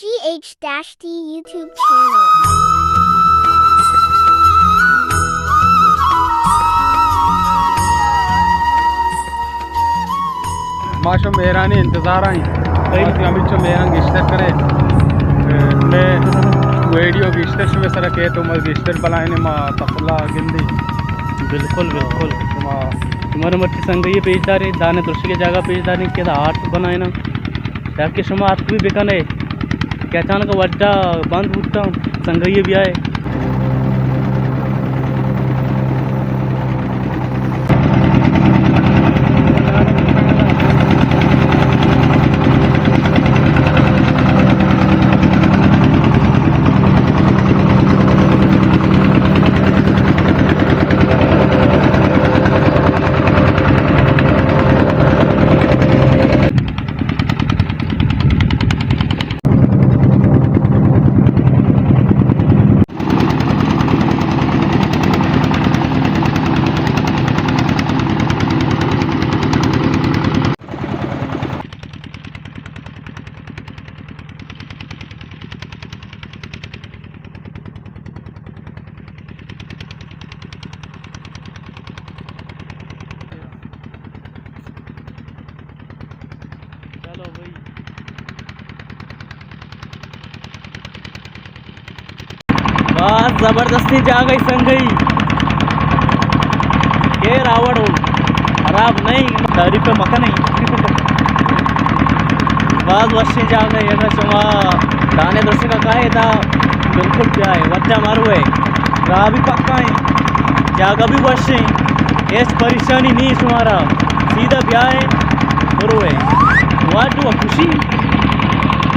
G H dash T YouTube channel. ما شما مہرانی انتظار ایں۔ صحیح۔ باقی ہمینچو مہران گیشتر کرے۔ اے، مئے ویڈیو گیشتر شمے سرا کئیت و ما گیشتر بلائیں، ما تفلا گندی۔ بالکل، بالکل۔ شما، شما مرچی سنگئی پیش داریں، دانے درشگ جاگہ پیش داریں کہ آرٹ بنائیں نا۔ تاکہ شما اتک بھی بکنے کہ اچانک وڈا بند بوتاں، سنگئی بیائے۔ چلو بھائی۔ باز زبردستیں جاگہے سنگئی۔ گیر آوڑ ہو، خراب نہیں، تعریف مکنے۔ باز وشیں جاگہے، اگر شما دانے درشگا کائے تا بالکل بیائے، وجہ مروے، راہ بھی پکا ایں، جاگہ بھی وشیں، ہچ پریشانی نہیں شمارا، سیدھا بیائے، بروے۔ واٹو خوشی۔